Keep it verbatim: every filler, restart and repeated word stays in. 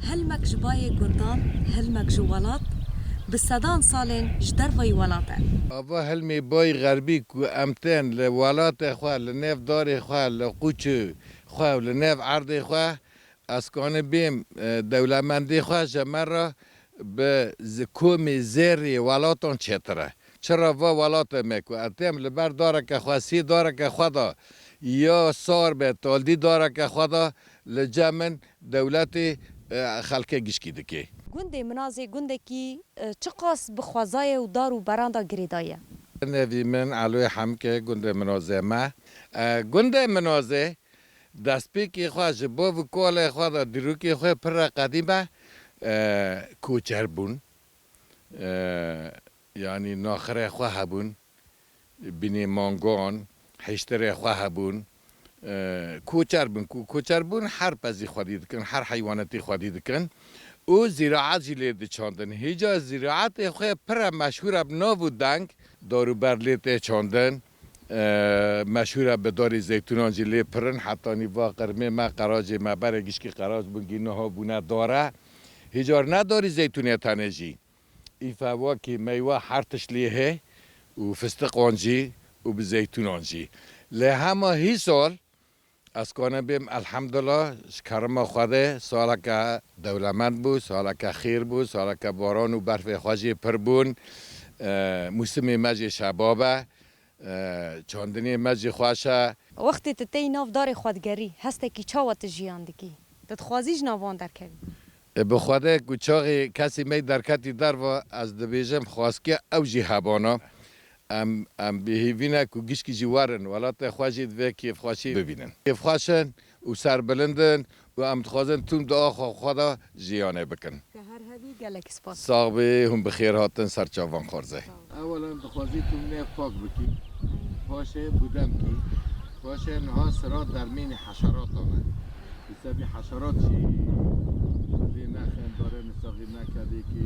Hilmek ji bayê gundan, hilmek ji welat, bi sedan salên ji dervayî welat e. Ava hilmê bayî xerbî ku em tên li welatê xwe, li nêv darê xwe, li qûçê xwe û li nêv erdê xwe, ez kanî bêm, e, dewlemendê xwe ji me re bi zi-, komê zêrê welatan çêtir e. Çira va welatê me ku ez têm li ber dareke xwe, sê dareke xwe de ya sar be, taldî dareke xwe de li cem min dewletê, e, xelkê gişkî dike. Gundê Minazê gundekî, e, çiqas bi xwezayê û dar û beran de girêdayî ye. Nevî min Eloyê Hemik e, gundê Minazê me. E, gundê Minazê destpêkê xwe ji bav û kalê xwe de dîrokê xwe pir re qedîm e, e, koçer bûn. E, yanî naxirê xwe hebûn, binê mangan, hiştirê xwe hebûn. E, koçer bûn, ku koçer bûn her pezî xwedî dikin, her heywanetî xwedî dikin. Û zîraet jî lê diçandin. Hêca zîraetê xwe pir e meşhûr e bi nav û deng. Dar û ber lê tê çandin. E, meşhûr e bi darê zeytûnan jî lê pir in. Hetanî va qirmê me, qeracê me, berê gişkî qerac bûn, gî niha bûne dare. Hêcar ne darî zeytûnê tenê jî. Îfe wekî meywe her tişt lê hê û fistiqan jî û bi zeytûnan jî. Lê hema hî sal ez kane bêm, elhemdulillah, ji kerema Xwedê saleke dewlemend bû, saleke xêr bû, saleke baran û berfê xwe jê pir bûn. E, mûsimê me jê şebab e. E, çandinê me jî xweş e. Wextê tu tey nav darê xwe digerî, hestekî çawa tu jiyan dikî? Tu dixwazî ji nav wan derkevî? E, bi Xwedê ku çaxê kesî me derketî derva, ez dibêjim xwazkiya ew jî hebana. Em, em bi hêvî ne ku gişkî jî werin, welatê xwe jî divê kêfxweşî bibînin. Kêfxweş in û serbilind in û em dixwazin tûm di axa xwe de jiyanê bikin. Te her hebî, gelek spas. Sax bî, hûn bi xêr hatin ser çavan xwarzê. Ewelan dixwazî tûm nêv pak bikî, paşê budem kî, paşê niha sira dermînî heşeratan e. Bi sebî heşerat jî lê nexin, darê misaxî nekedê kî.